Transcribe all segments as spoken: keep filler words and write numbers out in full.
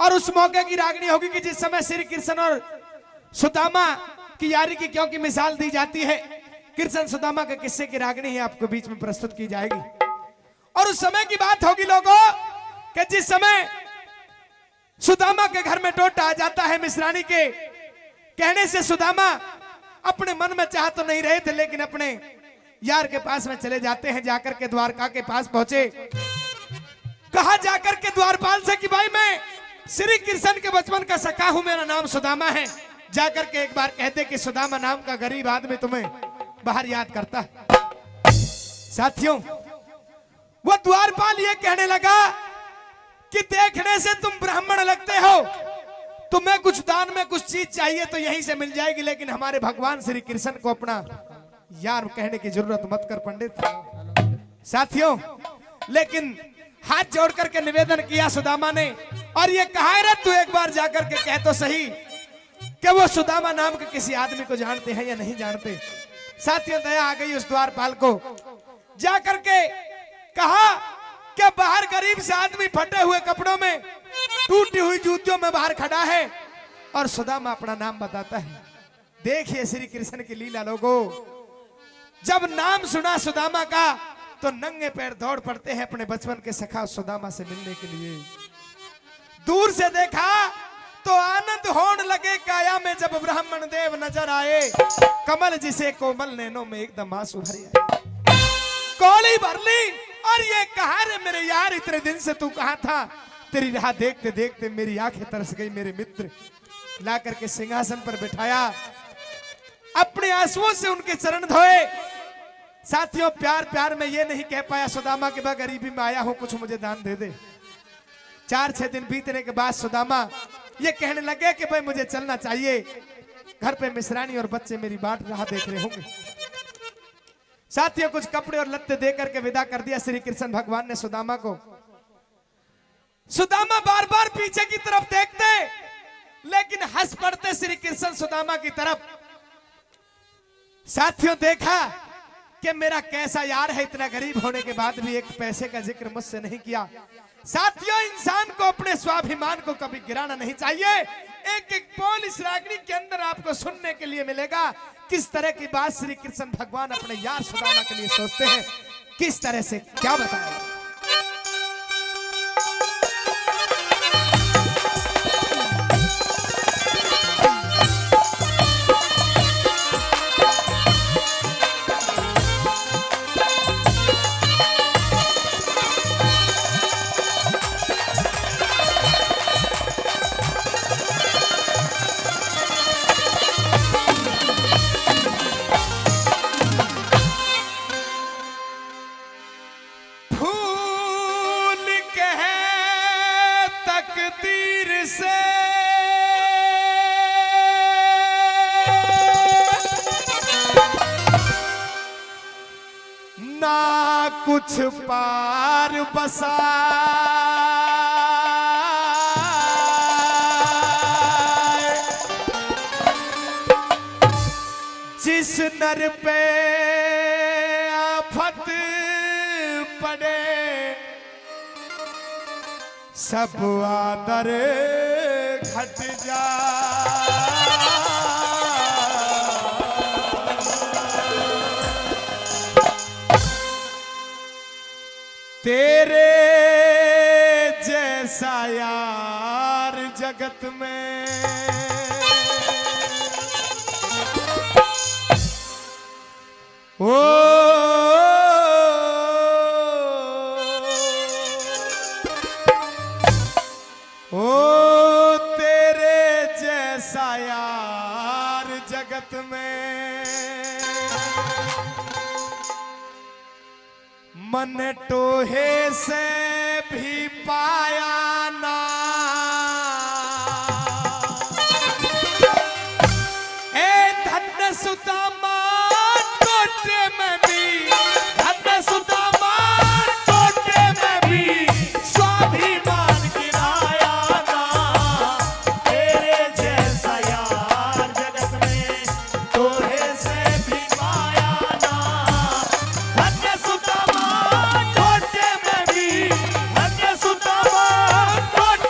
और उस मौके की रागनी होगी कि जिस समय श्री कृष्ण और सुदामा की यारी की क्योंकि मिसाल दी जाती है, कृष्ण सुदामा के किस्से की रागनी ही आपको बीच में प्रस्तुत की जाएगी। और उस समय की बात होगी लोगों, कि जिस समय सुदामा के घर में टोटा आ जाता है मिश्रानी के कहने से, सुदामा अपने मन में चाह तो नहीं रहे थे, लेकिन अपने यार के पास में चले जाते हैं। जाकर के द्वारका के पास पहुंचे, कहा जाकर के द्वारपाल से कि भाई, मैं श्री कृष्ण के बचपन का सखा हूं, मेरा नाम सुदामा है, जाकर के एक बार कह दे कि सुदामा नाम का गरीब आदमी तुम्हें बाहर याद करता है। साथियों, वो द्वारपाल ये कहने लगा कि देखने से तुम ब्राह्मण लगते हो, तुम्हें कुछ दान में कुछ चीज चाहिए तो यहीं से मिल जाएगी, लेकिन हमारे भगवान श्री कृष्ण को अपना यार कहने की जरूरत मत कर पंडित। साथियों, लेकिन हाथ जोड़ करके निवेदन किया सुदामा ने और ये कहा, रे तू एक बार जाकर के कह तो सही कि वो सुदामा नाम के किसी आदमी को जानते हैं या नहीं जानते। साथियों, दया आ गई उस द्वारपाल को, जाकर के कहा कि बाहर गरीब से आदमी फटे हुए कपड़ों में, टूटी हुई जूतियों में बाहर खड़ा है और सुदामा अपना नाम बताता है। देखिए श्री कृष्ण की लीला लोगो, जब नाम सुना सुदामा का तो नंगे पैर दौड़ पड़ते हैं अपने बचपन के सखा सुदामा से मिलने के लिए। दूर से देखा तो आनंद होण लगे काया में, जब ब्राह्मण देव नजर आए, कमल जिसे कोमल नैनों में एकदम आंसू भरे आए। कौली भर ली और ये कहा, रे मेरे यार, इतने दिन से तू कहाँ था? तेरी राह देखते देखते मेरी आंखें तरस गई। मेरे मित्र ला करके सिंहासन पर बिठाया, अपने आंसुओं से उनके चरण धोए। साथियों, प्यार प्यार में ये नहीं कह पाया सुदामा कि मैं गरीबी में आया हूं, कुछ मुझे दान दे दे। चार छह दिन बीतने के बाद सुदामा ये कहने लगे कि भाई, मुझे चलना चाहिए, घर पे मिश्रानी और बच्चे मेरी बाट राह देख रहे होंगे। साथियों, कुछ कपड़े और लत्ते दे करके विदा कर दिया श्री कृष्ण भगवान ने सुदामा को। सुदामा बार बार पीछे की तरफ देखते, लेकिन हंस पड़ते श्री कृष्ण सुदामा की तरफ। साथियों, देखा कि मेरा कैसा यार है, इतना गरीब होने के बाद भी एक पैसे का जिक्र मुझसे नहीं किया। साथियों, इंसान को अपने स्वाभिमान को कभी गिराना नहीं चाहिए। एक एक बोल इस रागनी के अंदर आपको सुनने के लिए मिलेगा। किस तरह की बात श्री कृष्ण भगवान अपने यार सुदामा के लिए सोचते हैं, किस तरह से, क्या बताएं। भूल के है तकदीर से ना कुछ पार बसा, जिस नर पे आफत पड़े, सब आदर घट जा। तेरे जैसा यार जगत में, ओ, ओ तेरे जैसा यार जगत में मन टोहे से भी पाया ना। ए धन सुदामा टोटे में भी, धन सुदामा टोटे में भी स्वाभिमान गिराया ना। तेरे जैसा यार जगत में तोहे से भी पाया ना। धन्य सुदामा टोटे में भी, धन्य सुदामा टोटे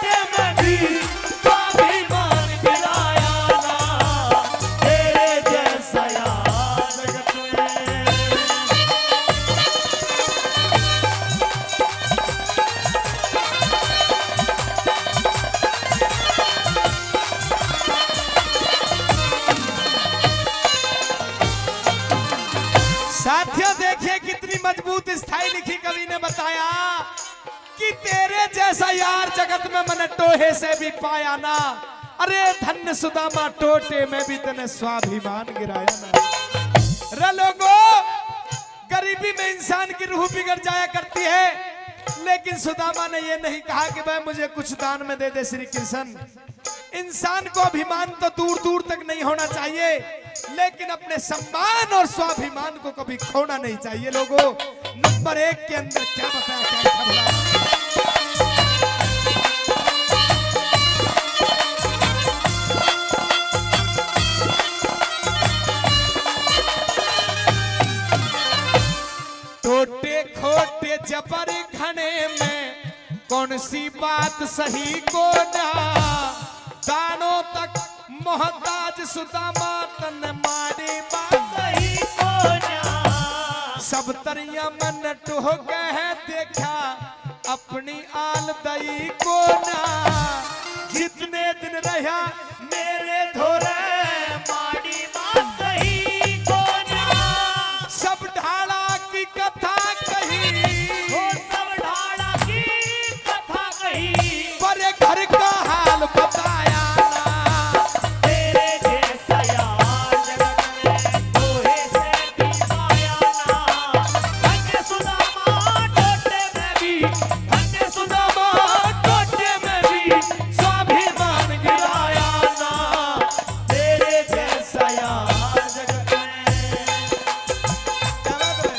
लिखी कवि ने बताया कि तेरे जैसा यार जगत में मैंने टोहे से भी पाया ना। अरे धन्य सुदामा, टोटे में भी तने स्वाभिमान गिराया ना। रे लोगो, गरीबी में इंसान की रूह बिगड़ जाया करती है, लेकिन सुदामा ने ये नहीं कहा कि भाई मुझे कुछ दान में दे दे श्री कृष्ण। इंसान को अभिमान तो दूर दूर तक नहीं होना चाहिए, लेकिन अपने सम्मान और स्वाभिमान को कभी खोना नहीं चाहिए लोगों। नंबर एक के अंदर क्या बताया, क्या लिखा भला? टोटे खोटे जबर घणे में कौन सी बात सही को ना। दानों तक मोहताज सुदामा, तन माड़ी बात सही को ना। सब तरिया मन टोह कह देखा, अपनी आल दई को ना। जितने दिन रहा मेरे धोरे, माड़ी बात सही को ना। सब ढाला की कथा कही, वो सब ढाला की कथा कही। पर घर का हाल बताया ना। तेरे जैसा यार जगत में कोई से भी पाया ना। धन्य सुदामा टोटे में भी, धन्य सुदामा टोटे में भी स्वाभिमान गिराया ना। तेरे जैसा यार जगत में। क्या बात है?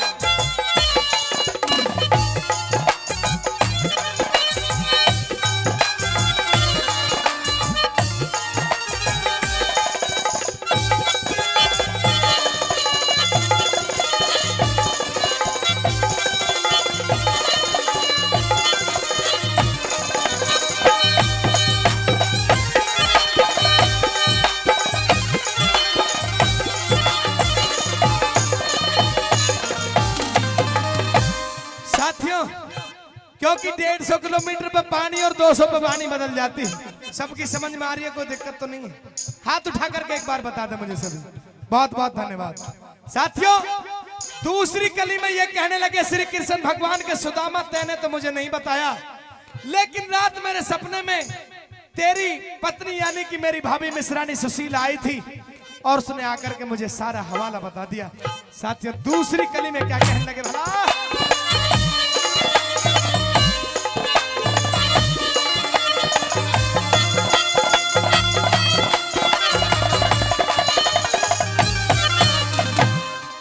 साथियों, क्योंकि डेढ़ सौ किलोमीटर पे पानी और दो सौ पे पानी बदल जाती है। सबकी समझ में आ रही है, कोई दिक्कत तो नहीं है? हाथ उठा करके एक बार बता दे मुझे सभी। बहुत बहुत धन्यवाद। साथियों, दूसरी कली में ये कहने लगे श्री कृष्ण भगवान के, सुदामा, तैने तो मुझे नहीं बताया, लेकिन रात मेरे सपने में तेरी पत्नी यानी कि मेरी भाभी मिश्रानी सुशील आई थी और उसने आकर के मुझे सारा हवाला बता दिया। साथियों, दूसरी कली में क्या कहने लगे भला?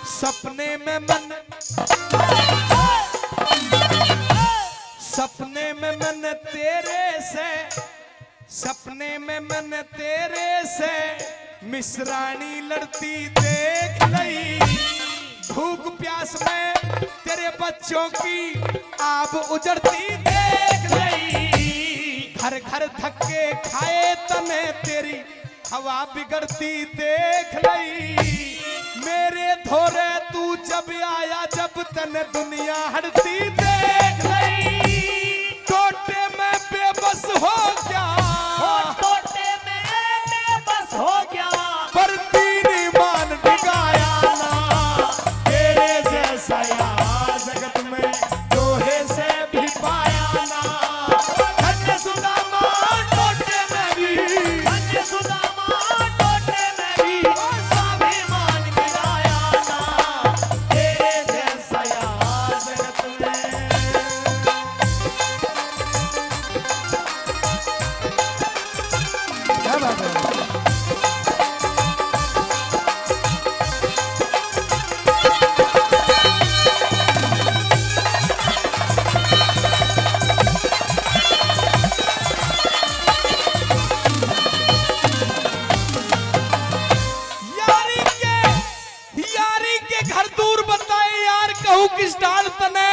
सपने में मन, सपने में मन तेरे से, सपने में मन तेरे से मिश्रानी लड़ती देख लई। भूख प्यास में तेरे बच्चों की आब उजड़ती देख लई। घर घर धक्के खाए तने तेरी हवा बिगड़ती देख लई। मेरे धोरे तू जब आया, जब तने दुनिया हटती देख लई। टोटे में बेबस हो गया, ओ टोटे में बेबस हो गया। पर दीन ईमान डिगाया ना, तेरे जैसा यार जगत में दोहे से भी पाया ना। धन्य सुदामा टोटे में भी, धन्य सुदामा टोटे में भी स्वाभिमान गिराया ना, तेरे जैसा यार जगत में। क्या बात है? यारी के, यारी के घर दूर बताए यार, कहूँ किस ढाल तने।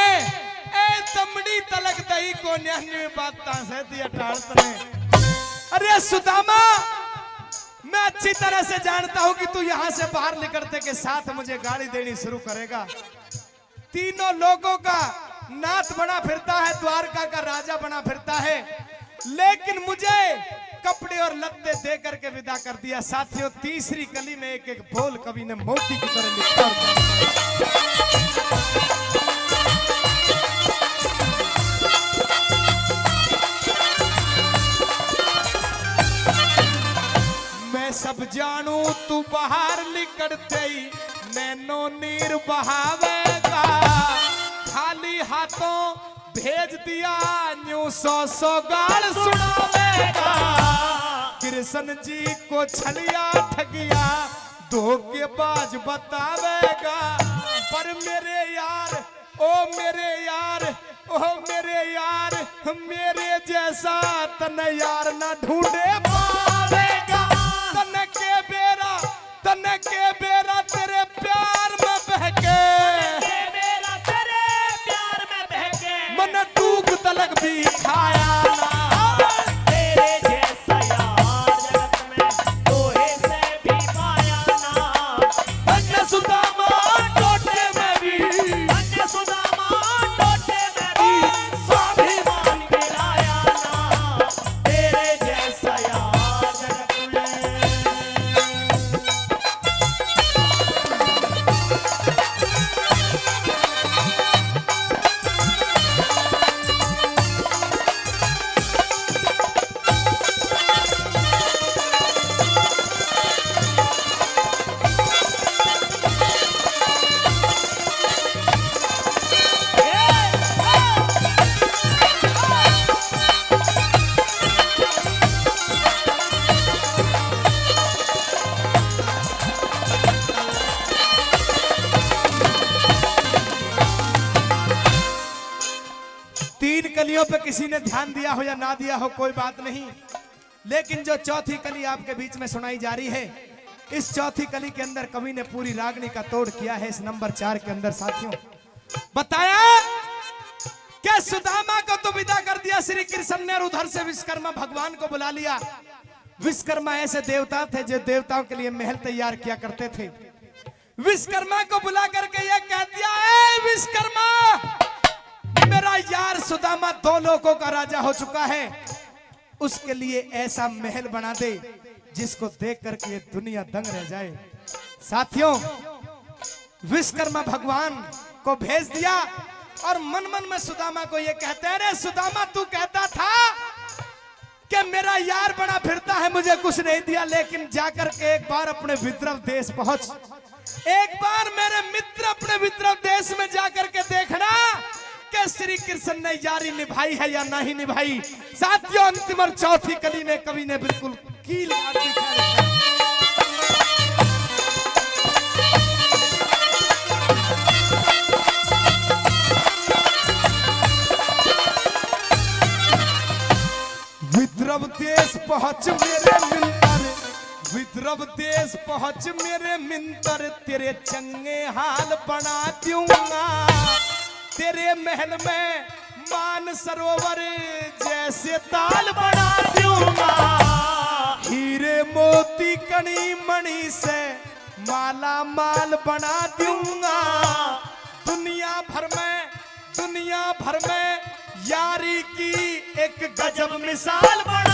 ए दमड़ी तलक दही को न्यान्यू बात तां से दिया टाल तने। अरे सुदामा, मैं अच्छी तरह से जानता हूँ कि तू यहाँ से बाहर निकलते के साथ मुझे गाली देनी शुरू करेगा। तीनों लोगों का नाथ बना फिरता है, द्वारका का राजा बना फिरता है, लेकिन मुझे कपड़े और लत्ते दे करके विदा कर दिया। साथियों, तीसरी कली में एक एक बोल कवि ने मोती की तरह लिखा और गाया। सब जानू तू बाहर लिकड़ते ही नैनो नीर बहावेगा। खाली हाथों भेज दिया न्यू सौ सौ गाल सुनावेगा। कृष्ण जी को छलिया ठगिया धोखेबाज बतावेगा। पर मेरे यार, ओ मेरे यार, ओ मेरे यार, मेरे जैसा तन्ने यार ना ढूंढे पावेगा। तन्ने के बेरा, तन्ने के बेरा तेरे प्यार में बहके। के बेरा तेरे प्यार में बहके। मन दुख तलक भी खाया ना। तेरे जैसा यार जगत में कोई से भी पाया ना। धन्य सुदामा टोटे में भी। धन्य सुदामा टोटे में भी स्वाभिमान गिराया ना। तेरे जैसा यार जगत में। तीन कलियों पे किसी ने ध्यान दिया हो या ना दिया हो, कोई बात नहीं, लेकिन जो चौथी कली आपके बीच में सुनाई जा रही है, इस चौथी कली के अंदर कवि ने पूरी रागनी का तोड़ किया है। इस नंबर चार के अंदर साथियों, बताया कि सुदामा को तो विदा कर दिया श्री कृष्ण ने, और उधर से विश्वकर्मा भगवान को बुला लिया। विश्वकर्मा ऐसे देवता थे जो देवताओं के लिए महल तैयार किया करते थे। विश्वकर्मा को बुला करके यह कह दिया, "ए विश्वकर्मा, मेरा यार सुदामा दो लोकों का राजा हो चुका है, उसके लिए ऐसा महल बना दे जिसको देख करके ये दुनिया दंग रह जाए।" साथियों, विश्वकर्मा भगवान को भेज दिया और मन मन में सुदामा को ये कहते हैं, "अरे सुदामा, तू कहता था कि मेरा यार बना फिरता है, मुझे कुछ नहीं दिया, लेकिन जाकर के एक बार अपने विदर्भ देश पहुंच, एक बार मेरे मित्र अपने विदर्भ देश में जाकर के देखना कि श्री कृष्ण ने यारी निभाई है या नहीं निभाई।" साथियों, अंतिम और चौथी कली में कवि ने बिल्कुल कील मार दी। विदर्भ देश पहुंच मेरे मिंतर, विदर्भ देश पहुंच मेरे मिंतर, तेरे चंगे हाल बना दूंगा। तेरे महल में मान सरोवर जैसे ताल बना दूंगा। हीरे मोती कणी मणि से माला माल बना दूंगा। दुनिया भर में, दुनिया भर में यारी की एक गजब मिसाल बना